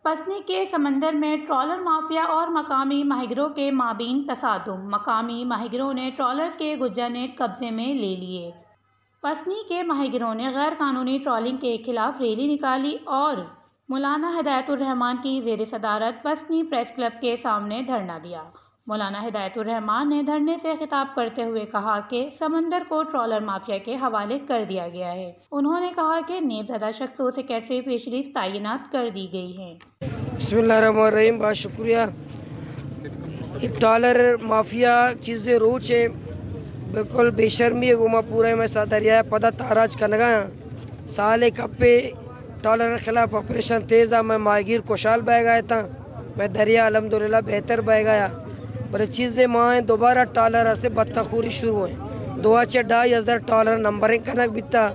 پسنی کے سمندر میں ٹرالر مافیا اور مقامی ماہیگروں کے مابین تصادم، مقامی ماہیگروں نے ٹرالرز کے گجا نیٹ قبضے میں لے لیے۔ پسنی کے ماہیگروں نے غیر قانونی ٹرالنگ کے خلاف ریلی نکالی اور مولانا ہدایت الرحمان کی زیر صدارت پسنی پریس کلب کے سامنے دھرنا دیا۔ مولانا ہدایت الرحمان نے دھرنے سے خطاب کرتے ہوئے کہا کہ سمندر کو ٹرالر مافیا کے حوالے کر دیا گیا ہے۔ انہوں نے کہا کہ نیب زدہ شخصوں سیکرٹری فشریز تعینات کر دی گئی ہیں۔ بسم اللہ الرحمن الرحیم، بہت شکریہ۔ یہ ٹرالر مافیا چیزیں روچ ہے، بالکل بے شرمی ہے، گوما پورا میں سا دریا پدا تاراج کنگا۔ سال کپے ٹرالر خلاف آپریشن تیز آ، میں ماہیگیر خوشحال بہ گیا تھا، میں دریا الحمدللہ بہتر بہ گیا۔ بلے چیزیں ماں ہیں، دوبارہ ٹرالر ہستے بتخوری شروع ہیں۔ دو چہ ڈھائی ہزار ٹرالر نمبرنگ کنگ بیتا۔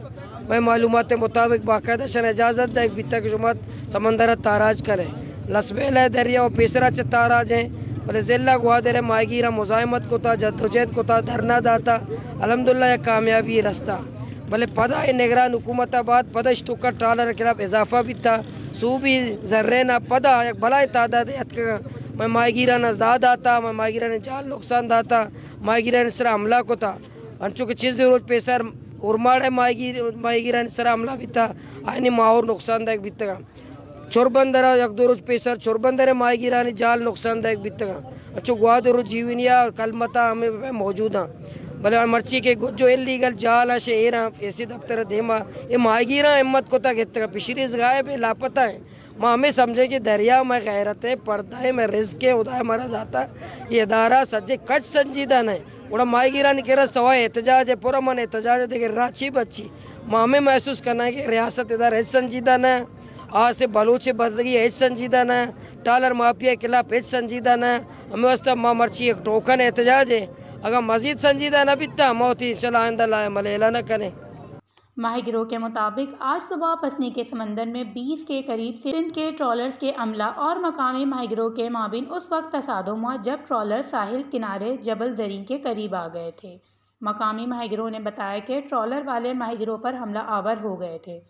میں معلومات مطابق باقاعدہ شن اجازت دائک بیتا کہ شما سمندر تاراج کرے۔ لسبیلہ دریا و پیسرا چہ تاراج ہیں، بلے ضلع گوادر ماہیگیرا مزاحمت کتا، جدوجہد کتا، دھرنا داتا، الحمدللہ یک کامیابی رستا۔ بلے پدا اے نگران حکومت آ بعد پدا اشتوکا ٹرالر خلاف اضافہ بیتا، سوبی زرین آ پدا یک بلائیں تعداد اتکگا۔ میں ماہیگیران زاہ داتا، میں ماہیگیران جال نقصان داتا، ماہیگیران سرا حملہ کتا۔ انچو کہ چیزے روچ پیسر اورماڑ ماہیگیر، ماہیگیران سرا حملہ بیتا، آئینی ماہور نقصان دائک بیتگا۔ چوربندر ء یک دو روچ پیسر چوربندر ء ماہیگیرانی جال نقصان دائک بیتگاں۔ اچو گوادر و جیونیا کلمتا ہمے موجود ہیں۔ بلے مرچی کہ گجو انلیگل جال ہیں شے ایران ایسی دفتر دیما، اے ماہیگیراں ہمت کتا گتگا، فشریز غائب ہے، لاپتہ ہیں۔ ما ہمیں سمجھیں کہ دریا میں غیرت ہے، پردہ ہے، میں رزق ہے، خدا ہے مارا داتا۔ یہ ادارہ سجے کچ سنجیدہ نہیں۔ گڑا ماہیگیرانی کرا سوائے احتجاج ہے، پرامن احتجاج ہے، دیگر راہ چی بچی؟ ما ہمیں محسوس کرنا ہے کہ ریاست ادارہ ہچ سنجیدہ نہ، آ سے بلوچ بزگی ہچ سنجیدہ نہ، ٹالر مافیا خلاف ہچ سنجیدہ نہ۔ ہمیں واسطہ ما مرچی ایک ٹوکن احتجاج ہے، اگر مزید سنجیدہ نہ بیتا، ما ہوتی انشاءاللہ آئندہ لائے ملیلہ نہ کریں۔ ماہیگیروں کے مطابق، آج صبح پسنی کے سمندر میں بیس کے قریب سندھ کے ٹرالرز کے عملہ اور مقامی ماہیگیروں کے مابین اس وقت تصادم ہوا، جب ٹرالر ساحل کنارے جبل زرین کے قریب آ گئے تھے۔ مقامی ماہیگیروں نے بتایا کہ ٹرالر والے ماہیگیروں پر حملہ آور ہو گئے تھے۔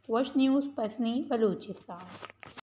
وش نیوز، پسنی، بلوچستان۔